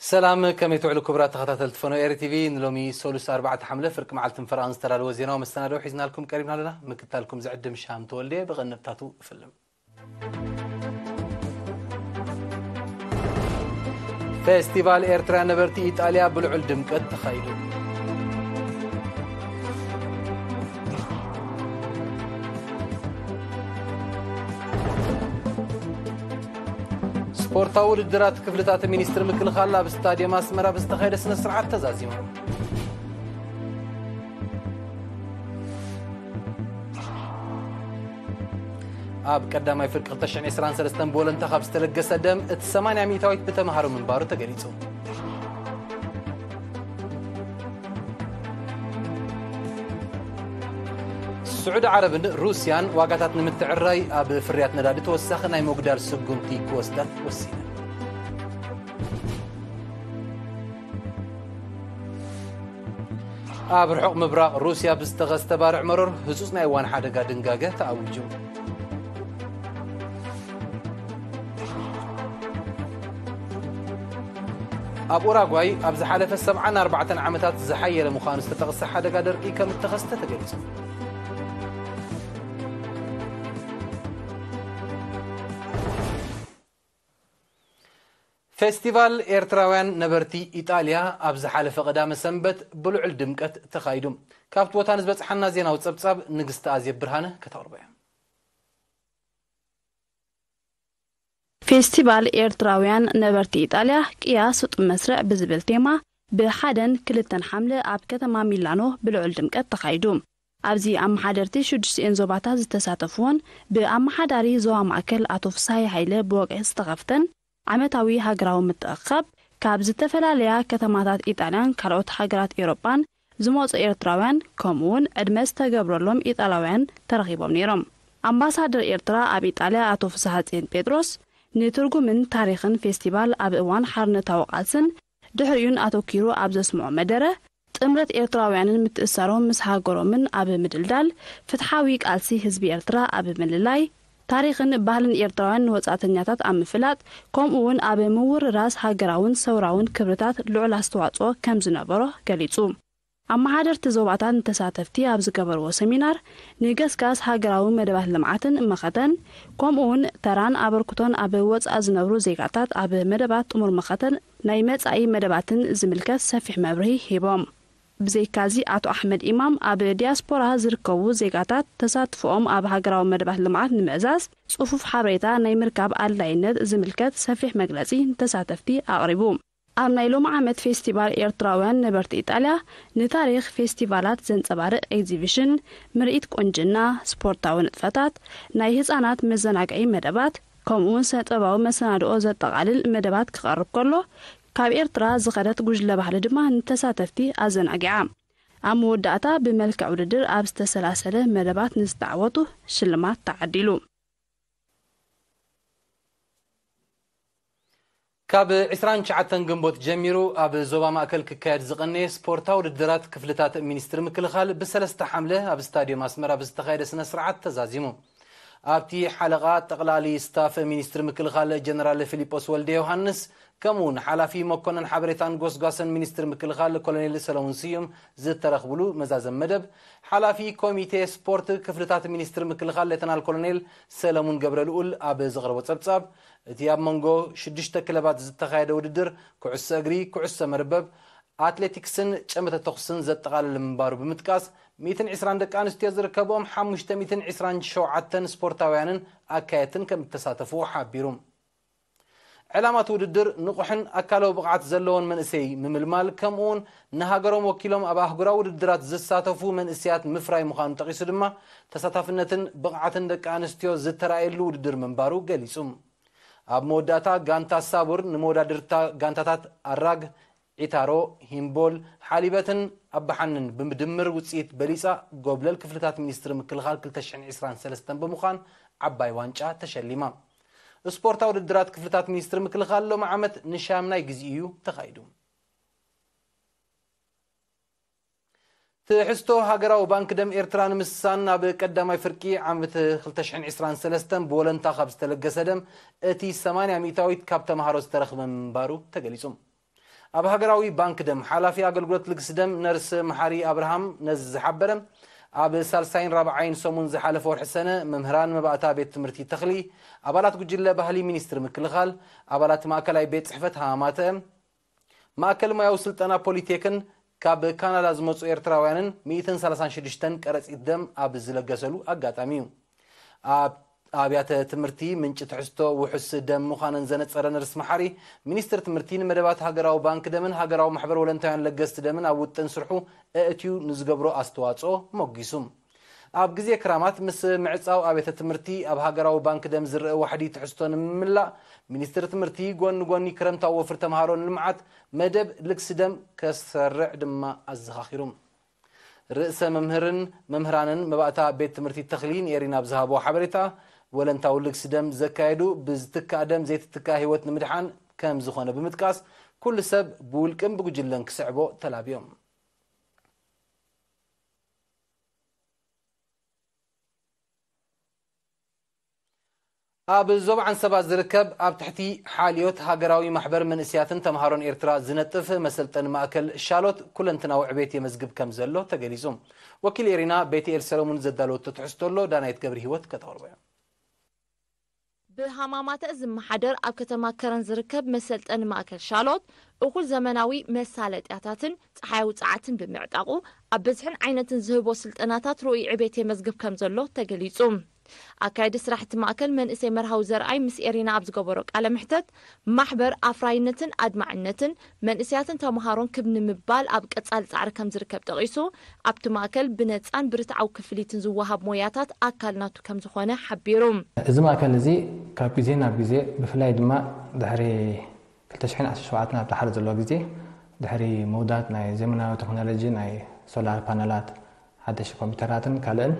ሰላም፣ ከመይ ትውዕሉ ክቡራት ተኸታተልቲ ፈኖ ኤሪ ቲቪ? ንሎሚ ሰሉስ ኣርባዕተ ሓምለ ፍርቂ መዓልትን ፈረቓን ዝተዳለወ ዜናዊ መሰናድኦ ሒዝናልኩም ቀሪብና ኣለና። ምክታልኩም ዝዕድም ሻም ተወልደ ብቐንብታቱ እፍልም። ፌስቲቫል ኤርትራ ነበርቲ ኢጣልያ ብልዑል ድምቀት ተኻይዱ። ስፖርታዊ ውድድራት ክፍልታት ሚኒስትሪ ምክልኻል ኣብ ስታዲየም ኣስመራ ብዝተኻየደ ስነ ስርዓት ተዛዚሙ። ኣብ ቀዳማይ ፍርቂ ክልተ ሽሕን ዕስራን ሰለስተን ብወለንታ ካብ ዝተለገሰ ደም እቲ ሰማንያ ሚእታዊት ብተምሃሮ ምንባሩ ተገሊጹ። ስዑዲ ዓረብን ሩስያን ዋጋታት ንምትዕራይ ኣብ ፍርያት ነዳዲ ተወሳኺ ናይ ምጉዳል ስጉምቲ ክወስዳ ወሲነን። ኣብ ርሑቕ ምብራቕ ሩስያ ብዝተኸስተ ባርዕ መሮር ህጹጽ ናይ እዋን ሓደጋ ድንጋገ ተኣዊጁ። ኣብ ኡራጓይ ኣብ ዝሓለፈ ሰብዓን ኣርባዕተን ዓመታት ዝሓየለ ምዃኑ ዝተጠቕሰ ሓደጋ ደርቂ ከም እተኸስተ ተገሊጹ። ፌስቲቫል ኤርትራውያን ነበርቲ ኢጣልያ ኣብ ዝሓለፈ ቀዳመ ሰንበት ብልዑል ድምቀት ተኻይዱ። ካብቲ ቦታ ንዝበጽሓና ዜናዊ ጸብጻብ ንግስቲ ኣዜብ ብርሃነ ከተቕርቦ እያ። ፌስቲቫል ኤርትራውያን ነበርቲ ኢጣልያ ቅያ ስጡም መስርዕ ብዝብል ቴማ ብሓደን ክልተን ሓምለ ኣብ ከተማ ሚላኖ ብልዑል ድምቀት ተኻይዱ። ኣብዚ ኣመሓደርቲ ሽዱሽቲኤን ዞባታት ዝተሳተፍዎን ብኣመሓዳሪ ዞባ ማእከል ኣቶ ፍስሃየ ሃይለ ብወግዒ ዝተኸፍተን ዓመታዊ ሃገራዊ ምትእኽኻብ ካብ ዝተፈላለያ ከተማታት ኢጣልያን ካልኦት ሃገራት ኤውሮጳን ዝመጹ ኤርትራውያን ከምኡ እውን ዕድመ ዝተገብረሎም ኢጣልያውያን ተረኺቦም ነይሮም። ኣምባሳደር ኤርትራ ኣብ ኢጣልያ ኣቶ ፍስሃጽዮን ጴጥሮስ ንትርጉምን ታሪኽን ፌስቲቫል ኣብ እዋን ሓርነታዊ ቃልስን ድሕሪኡን ኣተኪሩ ኣብ ዘስምዖ መደረ ጥምረት ኤርትራውያንን ምትእሳሮም ምስ ሃገሮምን ኣብ ምድልዳል ፍትሓዊ ቃልሲ ህዝቢ ኤርትራ ኣብ ምልላይ ታሪኽን ባህልን ኤርትራውያን ንወጻእተኛታት ኣብ ምፍላጥ ከምኡ እውን ኣብ ምውርራስ ሃገራውን ሰውራውን ክብርታት ልዑል ኣስተዋጽኦ ከም ዝነበሮ ገሊጹ። ኣመሓደርቲ ዞባታት ንተሳተፍቲ ኣብ ዝገበርዎ ሰሚናር ንገስጋስ ሃገራዊ መደባት ልምዓትን መኸተን ከምኡ እውን ተራን ኣበርክቶን ኣብ ወጻኢ ዝነብሩ ዜጋታት ኣብ መደባት ጥሙር መኸተን ናይ መጻኢ መደባትን ዝምልከት ሰፊሕ መብርሂ ሂቦም። ብዘይካዚ ኣቶ ኣሕመድ ኢማም ኣብ ዲያስፖራ ዝርከቡ ዜጋታት ተሳትፎኦም ኣብ ሃገራዊ መደባት ልምዓት ንምዕዛዝ ጽፉፍ ሓበሬታ ናይ ምርካብ ኣድላይነት ዝምልከት ሰፊሕ መግለጺ ንተሳተፍቲ ኣቕሪቡ። ኣብ ናይ ሎሚ ዓመት ፌስቲቫል ኤርትራውያን ነበርቲ ኢጣልያ ንታሪኽ ፌስቲቫላት ዘንጸባርቕ ኤግዚቢሽን፣ ምርኢት ቁንጅና፣ ስፖርታዊ ንጥፈታት፣ ናይ ህጻናት መዘናግዒ መደባት ከምኡውን ስነ-ጥበባዊ መሰናድኦ ዘጠቓልል መደባት ክቐርብ ከሎ ካብ ኤርትራ ዝኸደት ጉጅለ ባህሊ ድማ ንተሳተፍቲ ኣዘናጊዓ። ኣብ መወዳእታ ብመልክዕ ውድድር ኣብ ዝተሰላሰለ መደባት ንዝተዓወቱ ሽልማት ተዓዲሉ። ካብ ዕስራን ትሽዓተን ግንቦት ጀሚሩ ኣብ ዞባ ማእከል ክካየድ ዝቐነየ ስፖርታዊ ውድድራት ክፍልታት ሚኒስትሪ ምክልኻል ብሰለስተ ሓምለ ኣብ ስታዲየም ኣስመራ ብዝተኻየደ ስነ ስርዓት ተዛዚሙ። ኣብቲ ሓለቓ ጠቕላሊ ስታፍ ሚኒስትሪ ምክልኻል ጀነራል ፊሊጶስ ወልደ ዮሃንስ ከምኡ እውን ሓላፊ መኮነን ሓበሬታን ጎስጓሰን ሚኒስትሪ ምክልኻል ኮሎኔል ሰለሙን ስዩም ዝተረኽብሉ መዛዘም መደብ ሓላፊ ኮሚቴ ስፖርት ክፍልታት ሚኒስትሪ ምክልኻል ሌተናል ኮሎኔል ሰለሙን ገብረልኡል ኣብ ዘቕረቦ ጸብጻብ እቲ ኣብ መንጎ ሽዱሽተ ክለባት ዝተኻየደ ውድድር ኩዕሶ እግሪ፣ ኩዕሶ መርበብ፣ ኣትሌቲክስን ጨመተ ተኹስን ዘጠቓለለ ምንባሩ ብምጥቃስ ሚእትን ዕስራን ደቂ ኣንስትዮ ዝርከብኦም ሓሙሽተ ሚእትን ዕስራን ሸውዓተን ስፖርታውያንን ኣካየትን ከም እተሳተፉ ሓቢሩ። ዕላማ እቲ ውድድር ንቑሕን ኣካላዊ ብቕዓት ዘለዎን መንእሰይ ምምልማል ከምኡውን ንሃገሮም ወኪሎም ኣብ ኣህጉራዊ ውድድራት ዝሳተፉ መንእሰያት ምፍራይ ምዃኑ ጠቒሱ ድማ ተሳታፍነትን ብቕዓትን ደቂ ኣንስትዮ ዝተራእየሉ ውድድር ምንባሩ ገሊጹ። ኣብ መወዳእታ ጋንታ ሳቡር ንመወዳድርታ ጋንታታት ኣራግ፣ ዒታሮ፣ ሂምቦል፣ ሓሊበትን ኣባሓንን ብምድምር ውፅኢት በሊፃ ጎብለል ክፍልታት ሚኒስትሪ ምክልኻል ክልተ ሽሕን ዕስራን ሰለስተን ብምዃን ዓባይ ዋንጫ ተሸሊማ። ስፖርታዊ ውድድራት ክፍልታት ሚኒስትሪ ምክልኻል ሎሚ ዓመት ንሻምናይ ግዜ እዩ ተኻይዱ። ትሕዝቶ ሃገራዊ ባንክ ደም ኤርትራ ንምስሳን ናብ ቀዳማይ ፍርቂ ዓመት ክልተ ሽሕን ዕስራን ሰለስተን ብወለንታ ካብ ዝተለገሰ ደም እቲ ሰማንያ ሚእታዊት ካብ ተምሃሮ ዝተረኽበ ምንባሩ ተገሊጹ። ኣብ ሃገራዊ ባንክ ደም ሓላፊ ኣገልግሎት ልግሲ ደም ነርስ መሓሪ ኣብርሃም ነዚ ዝሓበረ፣ ኣብ ሳልሳይን ራብዓይን ሰሙን ዝሓለፈ ወርሒ ሰነ መምህራን መባእታ ቤት ትምህርቲ ተኽሊ፣ ኣባላት ጉጅለ ባህሊ ሚኒስትሪ ምክልኻል፣ ኣባላት ማእከላይ ቤት ጽሕፈት ሃማማተ፣ ማእከል ሞያዊ ስልጠና ፖሊቴክን ካብ ካናዳ ዝመጹ ኤርትራውያንን ሚእትን ሰላሳን ሽዱሽተን ቀረጺት ደም ኣብ ዝለገሰሉ ኣጋጣሚ እዩ። ኣብ ኣብያተ ትምህርቲ ምንጪ ትሕዝቶ ውሑስ ደም ምዃነን ዘነጸረ ነርስ መሓሪ፣ ሚኒስትር ትምህርቲ ንመደባት ሃገራዊ ባንክ ደምን ሃገራዊ ማሕበር ወለንታውያን ለገስቲ ደምን ኣብ ውጥን ስርሑ ኣእትዩ ንዝገብሮ ኣስተዋጽኦ ሞጊሱ። ኣብ ግዜ ክራማት ምስ ምዕጻው ኣብያተ ትምህርቲ ኣብ ሃገራዊ ባንክ ደም ዝረአ ዋሕዲ ትሕዝቶ ንምምላእ፣ ሚኒስትሪ ትምህርቲ ጎኒ ጎኒ ክረምታዊ ወፍሪ ተምሃሮ ንልምዓት መደብ ልግሲ ደም ከሰርዕ ድማ ኣዘኻኺሩ። ርእሰ መምህርን መምህራንን መባእታ ቤት ትምህርቲ ተኽሊ ንኤሪና ኣብ ዝሃቦ ሓበሬታ፣ ወለንታዊ ልግሲ ደም ዘካየዱ ብዝትካእ ደም ዘይትትካእ ህይወት ንምድሓን ከም ዝኾነ ብምጥቃስ፣ ኩሉ ሰብ ብውልቅን ብጉጅለን ክስዕቦ ተላብዮም። ኣብ ዞባ ዓንሰባ ዝርከብ ኣብ ትሕቲ ሓልዮት ሃገራዊ ማሕበር መንእስያትን ተምሃሮን ኤርትራ ዝነጥፍ መሰልጠኒ ማእከል ሻሎት ኩለንትናዊ ዕቤት የመዝግብ ከም ዘሎ ተገሊጹ። ወኪል ኤሪና ቤትኤል ሰለሙን ዘዳለወቶ ትሕዝቶ ኣሎ፣ ዳናይት ገብረ ህይወት ከተቕርቦ እያ። ብሃማማተ ዝመሓደር ኣብ ከተማ ከረን ዝርከብ መሰልጠኒ ማእከል ሻሎት እኹል ዘመናዊ መሳለጥያታትን ጸሓያዊ ጸዓትን ብምዕጣቑ ኣብ ብዝሕን ዓይነትን ዝህቦ ስልጠናታት ርኡይ ዕቤት የመዝግብ ከም ዘሎ ተገሊጹ። ኣካየዲ ስራሕቲ ማእከል መንእሰይ መርሃዊ ዘርኣይ ምስ ኤሪና ኣብ ዝገበሮ ቃለ ምሕተት ማሕበር ኣፍራይነትን ኣድማዕነትን መንእሰያትን ተምሃሮን ክብ ንምባል ኣብ ቀጻሊ ጻዕሪ ከም ዝርከብ ጠቒሱ ኣብቲ ማእከል ብነጻን ብርትዓዊ ክፍሊትን ዝወሃብ ሞያታት ኣካል ናቱ ከም ዝኾነ ሓቢሩ። እዚ ማእከል እዚ ካብ ግዜ ናብ ግዜ ብፍላይ ድማ ድሕሪ ክልተ ሽሕን ዓሰርተ ሸውዓተን ኣብ ደሓር ዘሎ ግዜ ድሕሪ ምውዳት ናይ ዘመናዊ ቴክኖሎጂ ናይ ሶላር ፓነላት ሓደሽቲ ኮምፒውተራትን ካልእን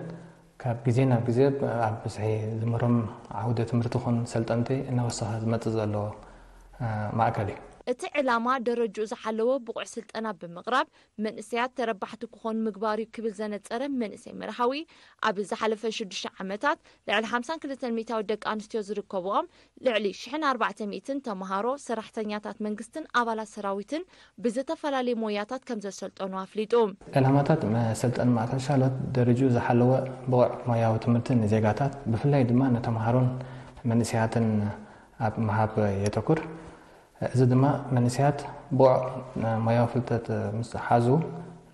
ካብ ግዜ ናብ ግዜ ኣብ ብዝሒ ዝምህሮም ዓውደ ትምህርቲ ኹን ሰልጠንቲ እናወሰኸ ዝመፅእ ዘሎ ማእከል እዩ። እቲ ዕላማ ደረጅኡ ዝሓለወ ብቑዕ ስልጠና ብምቕራብ መንእሰያት ተረባሕቲ ክኾኑ ምግባር እዩ ክብል ዘነፀረ መንእሰይ መርሃዊ ኣብ ዝሓለፈ ሽዱሽተ ዓመታት ልዕሊ ሓምሳን ክልተን ሚእታዊ ደቂ ኣንስትዮ ዝርከብኦም ልዕሊ ሽሕን ኣርባዕተ ሚእትን ተምሃሮ፣ ሰራሕተኛታት መንግስትን ኣባላት ሰራዊትን ብዝተፈላለየ ሞያታት ከም ዘሰልጠኑ ኣፍሊጡ። ዕላማታት መሰልጠኒ ማእከል ሻሎት ደረጅኡ ዝሓለወ ብቑዕ ሞያዊ ትምህርቲ ንዜጋታት ብፍላይ ድማ ንተምሃሮን መንእሰያትን ኣብ ምሃብ የተኩር። እዚ ድማ መንእሰያት ብቑዕ ሞያዊ ፍልጠት ምስ ሓዙ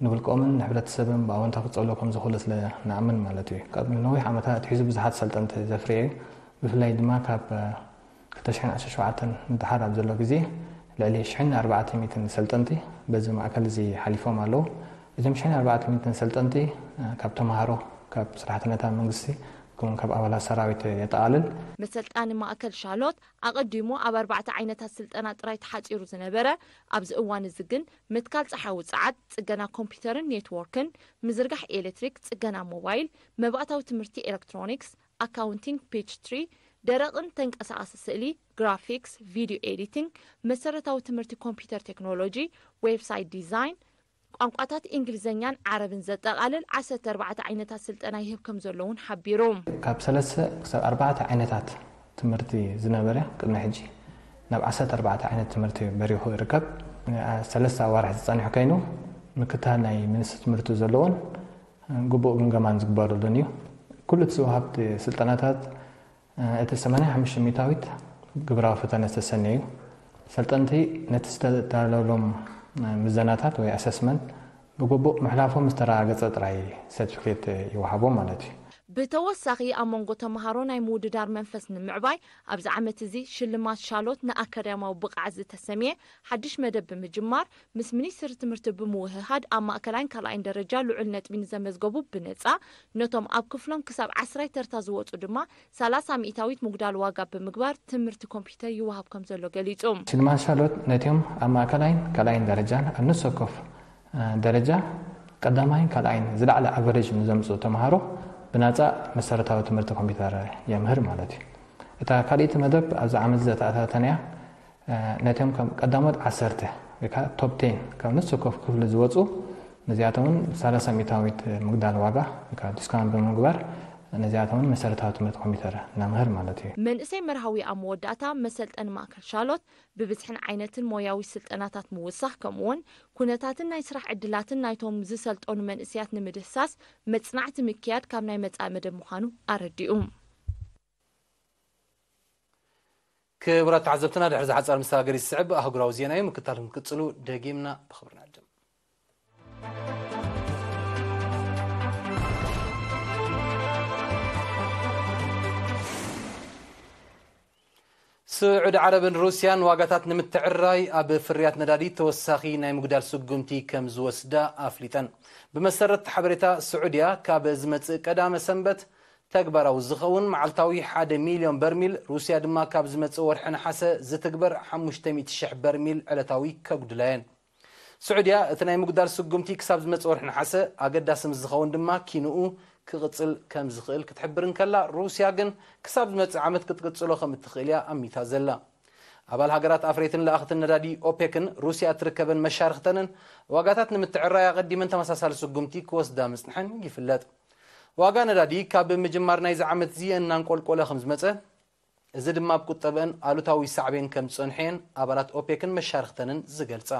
ንውልቆምን ንሕብረተሰብን ብኣወንታ ክጸልዎ ከም ዝኽእሉ ስለ ንኣምን ማለት እዩ። ካብ ነዊሕ ዓመታት ኣትሒዙ ብዙሓት ሰልጠንቲ ዘፍረየ እዩ። ብፍላይ ድማ ካብ ክልተ ሽሕን ዓሰርተ ሸውዓተን ንደሓር ኣብ ዘሎ ግዜ ልዕሊ ሽሕን ኣርባዕተ ሚእትን ሰልጠንቲ በዚ ማእከል እዚ ሓሊፎም ኣለዉ። እዞም ሽሕን ኣርባዕተ ሚእትን ሰልጠንቲ ካብ ተምሃሮ፣ ካብ ሰራሕተኛታት መንግስቲ ከምኡውን ካብ ኣባላት ሰራዊት የጠቓልል። መሰልጣኒ ማእከል ሻሎት ኣቐዲሙ ኣብ ኣርባዕተ ዓይነታት ስልጠና ጥራይ ተሓጺሩ ዝነበረ ኣብዚ እዋን እዚ ግን ምትካል ጸሓያዊ ጸዓት፣ ጽገና ኮምፒተርን ኔትዎርክን፣ ምዝርጋሕ ኤሌክትሪክ፣ ጽገና ሞባይል፣ መባእታዊ ትምህርቲ ኤሌክትሮኒክስ፣ ኣካውንቲንግ፣ ፒች ትሪ፣ ደረቕን ተንቀሳቓሲ ስእሊ፣ ግራፊክስ፣ ቪድዮ ኤዲቲንግ፣ መሰረታዊ ትምህርቲ ኮምፒተር ቴክኖሎጂ፣ ዌብሳይት ዲዛይን፣ ቋንቋታት እንግሊዝኛን ዓረብን ዘጠቓልል ዓሰርተ ኣርባዕተ ዓይነታት ስልጠና ይህብ ከም ዘሎ እውን ሓቢሩ። ካብ ሰለስተ ክሳብ ኣርባዕተ ዓይነታት ትምህርቲ ዝነበረ ቅድሚ ሕጂ ናብ ዓሰርተ ኣርባዕተ ዓይነት ትምህርቲ በሪኹ ይርከብ። ሰለስተ ኣዋርሕ ዝጸንሕ ኮይኑ ምክታል ናይ ሚኒስትሪ ትምህርቲ ዘለዎን ግቡእ ግምገማን ዝግበረሉን እዩ። ኩሉ እቲ ዝወሃብ ስልጠናታት እቲ ሰማንያ ሓሙሽተ ሚእታዊት ግብራዊ ፈተነ ዝተሰነዩ ሰልጠንቲ ነቲ ዝተዳለወሎም ምዘናታት ወይ ኣሰስመንት ብግቡእ ምሕላፎም ዝተረጋገጸ ጥራይ ሰርቲፊኬት ይወሃቦም ማለት እዩ። ብተወሳኺ ኣብ መንጎ ተምሃሮ ናይ ምውድዳር መንፈስ ንምዕባይ ኣብዚ ዓመት እዚ ሽልማት ሻሎት ንኣካዳሚያዊ ብቕዓት ዝተሰምየ ሓድሽ መደብ ብምጅማር ምስ ሚኒስትሪ ትምህርቲ ብምውህሃድ ኣብ ማእከላይን ካልኣይን ደረጃ ልዑል ነጥቢ ንዘመዝገቡ ብነጻ፣ ነቶም ኣብ ክፍሎም ክሳብ ዓስራይ ተርታ ዝወጹ ድማ ሰላሳ ሚእታዊት ምጉዳል ዋጋ ብምግባር ትምህርቲ ኮምፒተር ይወሃብ ከም ዘሎ ገሊጹ። ሽልማት ሻሎት ነቲኦም ኣብ ማእከላይን ካልኣይን ደረጃን ኣብ ነፍሲ ወከፍ ደረጃ ቀዳማይን ካልኣይን ዝለዓለ ኣቨሬጅ ንዘምጽኡ ተምሃሮ ብናጻ መሰረታዊ ትምህርቲ ኮምፒተር የምህር ማለት እዩ። እታ ካልኣይቲ መደብ ኣብዚ ዓመት ዘተኣታተንያ ነቶም ከም ቀዳሞት ዓሰርተ ወይ ከዓ ቶፕ ቴን ካብ ነፍሲ ወከፍ ክፍሊ ዝወፁ ነዚኣቶም እውን ሰላሳ ሚእታዊት ምጉዳል ዋጋ ወይ ከዓ ዲስካውንት ብምግባር ነዚኣቶም እውን መሰረታዊ ትምህርቲ ኮምፒውተር ነምህር ማለት እዩ። መንእሰይ መርሃዊ ኣብ መወዳእታ መሰልጠኒ ማእከል ሻሎት ብብዝሕን ዓይነትን ሞያዊ ስልጠናታት ምውሳኽ፣ ከምኡውን ኩነታትን ናይ ስራሕ ዕድላትን ናይቶም ዝሰልጠኑ መንእሰያት ንምድህሳስ መጽናዕቲ ምክያድ ካብ ናይ መጻኢ መደብ ምዃኑ ኣረዲኡ። ክቡራት ተዓዘብትና፣ ድሕሪ ዝሓጻር መሰጋገሪ ዝስዕብ ኣህጉራዊ ዜና እዩ። ምክታል ክትቅጽሉ ደጊምና ብኽብሪ ንዕድም። ስዑዲ ዓረብን ሩስያን ዋጋታት ንምትዕራይ ኣብ ፍርያት ነዳዲ ተወሳኺ ናይ ምጉዳል ስጉምቲ ከም ዝወስዳ ኣፍሊጠን። ብመሰረት ሓበሬታ ስዑድያ፣ ካብ ዝመጽእ ቀዳመ ሰንበት ተግባራዊ ዝኸውን መዓልታዊ ሓደ ሚልዮን በርሚል፣ ሩስያ ድማ ካብ ዝመጽእ ወርሒ ነሓሰ ዝትግበር ሓሙሽተ ሚእቲ ሽሕ በርሚል ዕለታዊ ከጉድላ እየን። ስዑድያ እቲ ናይ ምጉዳል ስጉምቲ ክሳብ ዝመጽእ ወርሒ ነሓሰ ኣገዳሲ ምስ ዝኸውን ድማ ኪንኡ ክቕጽል ከም ዝኽእል ክትሕብር እንከላ፣ ሩስያ ግን ክሳብ ዝመጽእ ዓመት ክትቅጽሎ ከም እትኽእል እያ ኣሚታ ዘላ። ኣባል ሃገራት ኣፍረይትን ለኣኽትን ነዳዲ ኦፔክን ሩስያ እትርከበን መሻርኽተንን ዋጋታት ንምትዕራይ ኣቐዲመን ተመሳሳሊ ስጉምቲ ክወስዳ ምጽንሐን ይፍለጥ። ዋጋ ነዳዲ ካብ ምጅማር ናይዚ ዓመት እዚ እናንቆልቆለ ከም ዝመጸ፣ እዚ ድማ ኣብ ቁጠበአን ኣሉታዊ ሳዕቤን ከም ዝጸንሐ እየን ኣባላት ኦፔክን መሻርኽተንን ዝገልጻ።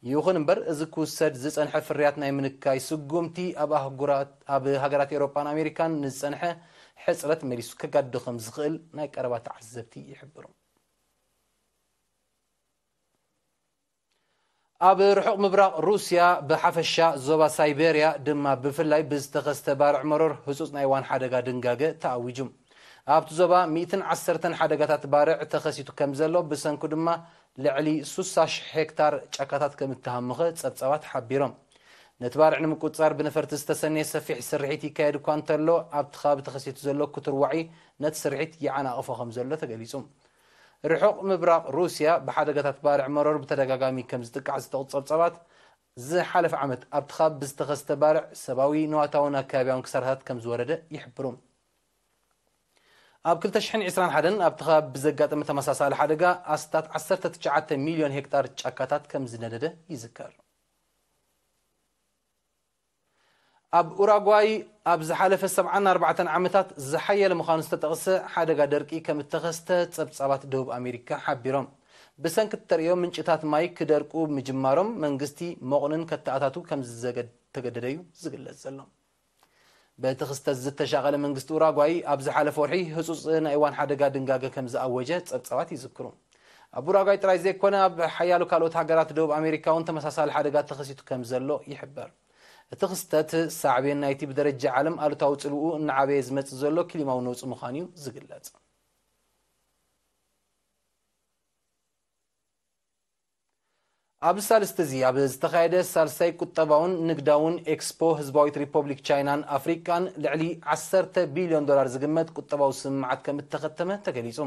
ይኹን እምበር፣ እዚ ክውሰድ ዝጸንሐ ፍርያት ናይ ምንካይ ስጉምቲ ኣብ ኣህጉራት፣ ኣብ ሃገራት ኤውሮጳን ኣሜሪካን ንዝጸንሐ ሕጽረት መሊሱ ከጋድዶ ከም ዝኽእል ናይ ቀረባ ተዓዘብቲ ይሕብሩ። ኣብ ርሑቕ ምብራቕ ሩስያ ብሓፈሻ፣ ዞባ ሳይቤርያ ድማ ብፍላይ ብዝተኸስተ ባርዕ መሮር ህጹጽ ናይ ዋን ሓደጋ ድንጋገ ተኣዊጁ። ኣብቲ ዞባ ሚእትን ዓሰርተን ሓደጋታት ባርዕ ተኸሲቱ ከም ዘሎ፣ ብሰንኩ ድማ ልዕሊ ሱሳ ሽሕ ሄክታር ጫካታት ከም እተሃመኸ ጸብጻባት ሓቢሮም። ነቲ ባርዕ ንምቁጽጻር ብነፈርቲ ዝተሰነየ ሰፊሕ ስርሒት ይካየድ እኳ እንተሎ፣ ኣብቲ ከባቢ ተኸሲቱ ዘሎ ክቱር ዋዒ ነቲ ስርሒት ይዓናቕፎ ከም ዘሎ ተገሊጹ። ርሑቕ ምብራቕ ሩስያ ብሓደጋታት ባርዕ መሮር ብተደጋጋሚ ከም ዝጥቃዕ ዝጠቕሱ ጸብጻባት፣ ዝሓለፈ ዓመት ኣብቲ ከባቢ ብዝተኸስተ ባርዕ ሰብኣዊ፣ ንዋታውን ኣከባቢያውን ክሳራታት ከም ዝወረደ ይሕብሩ። ኣብ ክልተ ሽሕን ዕስራን ሓደን ኣብቲ ከባቢ ብዘጋጠመ ተመሳሳሊ ሓደጋ ኣስታት ዓሰርተ ትሽዓተ ሚልዮን ሄክታር ጫካታት ከም ዝነደደ ይዝከር። ኣብ ኡራጓይ ኣብ ዝሓለፈ ሰብዓን ኣርባዕተን ዓመታት ዝሓየለ ምዃኑ ዝተጠቕሰ ሓደጋ ደርቂ ከም እተኸስተ ጸብጻባት ደቡብ ኣሜሪካ ሓቢሮም። ብሰንኪ እተርእዮ ምንጭታት ማይ ክደርቁ ምጅማሮም፣ መንግስቲ መቑንን ከተኣታቱ ከም ዝዘገ-፣ ተገደደ እዩ ዝግለጽ ዘሎ። በቲ ክስተት ዝተሻቐለ መንግስቲ ኡራጓይ ኣብ ዝሓለፈ ወርሒ ህጹጽ ናይ እዋን ሓደጋ ድንጋገ ከም ዝኣወጀ ጸብጻባት ይዝክሩ። ኣብ ኡራጓይ ጥራይ ዘይኮነ፣ ኣብ ሓያሎ ካልኦት ሃገራት ደቡብ ኣሜሪካ እውን ተመሳሳሊ ሓደጋ ተኸሲቱ ከም ዘሎ ይሕበር። እቲ ክስተት ሳዕቤን ናይቲ ብደረጃ ዓለም ኣሉታዊ ጽልውኡ እናዓበየ ዝመጽእ ዘሎ ክሊማዊ ነውጺ ምዃኑ እዩ ዝግለጽ። ኣብዚ ሳልስቲ እዚ ኣብ ዝተኻየደ ሳልሳይ ቁጠባውን ንግዳውን ኤክስፖ ህዝባዊት ሪፐብሊክ ቻይናን ኣፍሪቃን ልዕሊ ዓሰርተ ቢልዮን ዶላር ዝግመት ቁጠባዊ ስምምዓት ከም እተኸተመ ተገሊጹ።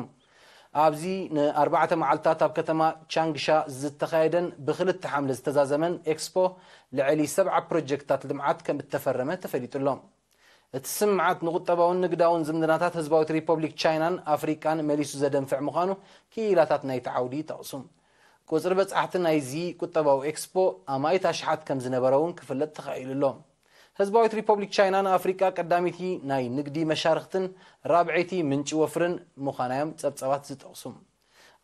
ኣብዚ ንኣርባዕተ መዓልታት ኣብ ከተማ ቻንግሻ ዝተኻየደን ብክልተ ሓምለ ዝተዛዘመን ኤክስፖ ልዕሊ ሰብዓ ፕሮጀክትታት ልምዓት ከም እተፈረመ ተፈሊጡ ኣሎ። እቲ ስምምዓት ንቁጠባውን ንግዳውን ዝምድናታት ህዝባዊት ሪፐብሊክ ቻይናን ኣፍሪቃን መሊሱ ዘደንፍዕ ምዃኑ ክኢላታት ናይቲ ዓውዲ ይጠቕሱ። ቁጽሪ በጻሕቲ ናይዚ ቁጠባዊ ኤክስፖ ኣማኢት ኣሽሓት ከም ዝነበረ እውን ክፍለጥ ተኻኢሉ ኣሎ። ህዝባዊት ሪፐብሊክ ቻይና ንኣፍሪቃ ቀዳመይቲ ናይ ንግዲ መሻርኽትን ራብዐይቲ ምንጪ ወፍርን ምዃና እዮም ጸብጻባት ዝጠቕሱ።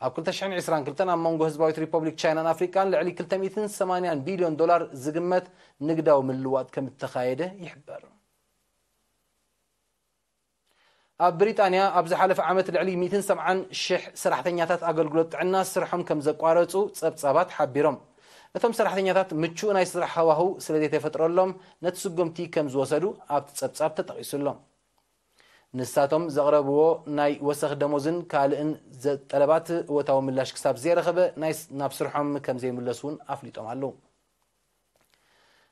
ኣብ ክልተ ሽሕን ዕስራን ክልተን ኣብ መንጎ ህዝባዊት ሪፐብሊክ ቻይናን ኣፍሪቃን ልዕሊ ክልተ ሚእትን ሰማንያን ቢልዮን ዶላር ዝግመት ንግዳዊ ምልውዋጥ ከም እተኻየደ ይሕበር። ኣብ ብሪጣንያ ኣብ ዝሓለፈ ዓመት ልዕሊ ሚእትን ሰብዓን ሽሕ ሰራሕተኛታት ኣገልግሎት ጥዕና ስርሖም ከም ዘቋረጹ ጸብጻባት ሓቢሮም። እቶም ሰራሕተኛታት ምቹእ ናይ ስራሕ ሃዋህው ስለ ዘይተፈጥረሎም ነቲ ስጉምቲ ከም ዝወሰዱ ኣብቲ ጸብጻብ ተጠቒሱ ኣሎ። ንሳቶም ዘቕረብዎ ናይ ወሰኽ ደሞዝን ካልእን ዘ-፣ ጠለባት እወታዊ ምላሽ ክሳብ ዘይረኸበ ናይ ስ-፣ ናብ ስርሖም ከም ዘይምለሱ እውን ኣፍሊጦም ኣለዉ።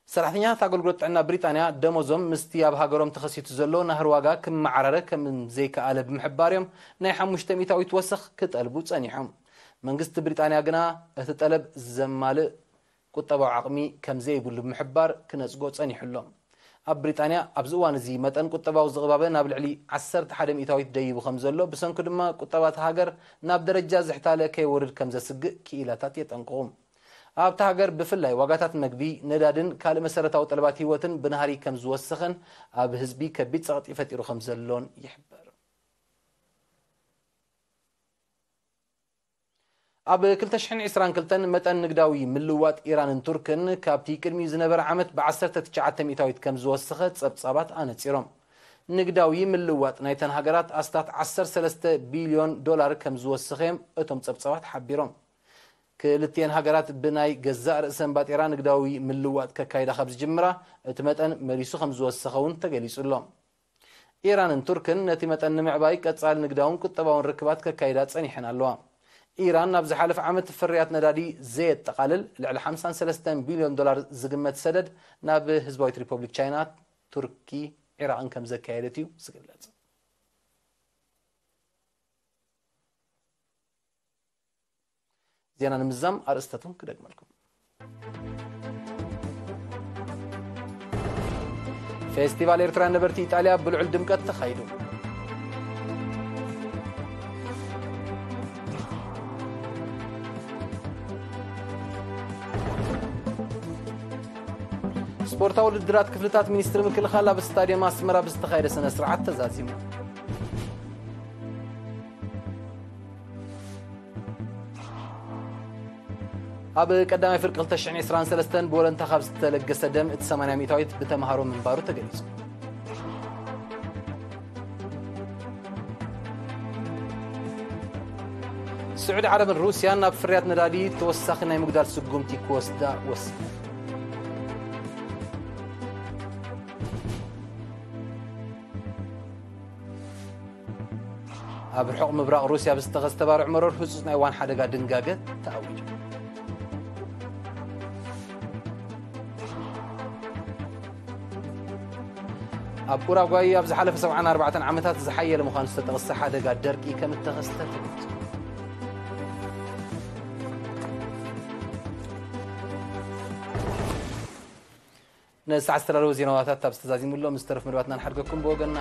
ሰራሕተኛታት ኣገልግሎት ጥዕና ብሪጣንያ ደሞዞም ምስቲ ኣብ ሃገሮም ተኸሲቱ ዘሎ ናህሪ ዋጋ ክመዓራረ ከም ዘይከኣለ ብምሕባር እዮም ናይ ሓሙሽተ ሚእታዊት ወሰኽ ክጠልቡ ጸኒሖም። መንግስቲ ብሪጣንያ ግና እቲ ጠለብ ዘማልእ ቁጠባዊ ዓቕሚ ከም ዘይብሉ ብምሕባር ክነጽጎ ጸኒሑ ኣሎ። ኣብ ብሪጣንያ ኣብዚ እዋን እዚ መጠን ቁጠባዊ ዝቕባበ ናብ ልዕሊ ዓሰርተ ሓደ ሚእታዊት ደይቡ ከም ዘሎ፣ ብሰንኩ ድማ ቁጠባ እታ ሃገር ናብ ደረጃ ዝሕታለ ከይወርድ ከም ዘስግእ ክኢላታት የጠንቅቑ። ኣብታ ሃገር ብፍላይ ዋጋታት መግቢ፣ ነዳድን ካልእ መሰረታዊ ጠለባት ህይወትን ብናህሪ ከም ዝወሰኸን ኣብ ህዝቢ ከቢድ ጸቕጢ ፈጢሩ ከም ዘሎን ይሕበር። ኣብ ክልተ ሽሕን ዕስራን ክልተን መጠን ንግዳዊ ምልዋጥ ኢራንን ቱርክን ካብቲ ቅድሚኡ ዝነበረ ዓመት ብ ዓሰርተ ትሽዓተ ሚእታዊት ከም ዝወሰኸ ጸብጻባት ኣነጺሮም። ንግዳዊ ምልዋጥ ናይተን ሃገራት ኣስታት ዓሰርተ ሰለስተ ቢልዮን ዶላር ከም ዝወሰኸ እዮም እቶም ጸብጻባት ሓቢሮም። ክልቲኤን ሃገራት ብናይ ገዛእ ርእሰን ባጤራ ንግዳዊ ምልዋጥ ከካይዳ ካብ ዝጅምራ፣ እቲ መጠን መሊሱ ከም ዝወሰኸ እውን ተገሊጹ ኣሎ። ኢራንን ቱርክን ነቲ መጠን ንምዕባይ ቀጻሊ ንግዳውን ቁጠባውን ርክባት ከካይዳ ጸኒሐን ኣለዋ። ኢራን ናብ ዝሓለፈ ዓመት ፍርያት ነዳዲ ዘየጠቓልል ልዕሊ ሓምሳን ሰለስተን ቢልዮን ዶላር ዝግመት ሰደድ ናብ ህዝባዊት ሪፐብሊክ ቻይና፣ ቱርኪ፣ ዒራቕን ከም ዘካየደት እዩ ዝግለጽ። ዜና ንምዛም ኣርእስታቶም ክደግመልኩም። ፌስቲቫል ኤርትራውያን ነበርቲ ኢጣልያ ብልዑል ድምቀት ተኻይዱ። ስፖርታዊ ውድድራት ክፍልታት ሚኒስትሪ ምክልኻል ኣብ ስታድየም ኣስመራ ብዝተኻየደ ስነ ስርዓት ተዛዚሙ። ኣብ ቀዳማይ ፍርቂ ክልተ ሽሕን ዕስራን ሰለስተን ብወለንታ ካብ ዝተለገሰ ደም እቲ ሰማንያ ሚእታዊት ብተምሃሮ ምንባሩ ተገሊጹ። ስዑዲ ዓረብን ሩስያን ናብ ፍርያት ነዳዲ ተወሳኺ ናይ ምጉዳል ስጉምቲ ክወስዳ ወሲነን። ኣብ ርሑቕ ምብራቕ ሩስያ ብዝተኸስተ ባርዕ መረር ህጹጽ ናይ ዋን ሓደጋ ድንጋገ ተኣዊጁ። ኣብ ኡራጓይ ኣብ ዝሓለፈ ሰብዓን ኣርባዕተን ዓመታት ዝሓየለ ምዃኑ ዝተጠቕሰ ሓደጋ ደርቂ ከም እተኸስተ ተገሊጹ። ነዚ ሰዓት ዝተዳለወ ዜናታት ኣብ ዝተዛዚሙሎም ዝተረፉ መደባትና ንሓድገኩም። ብወገንና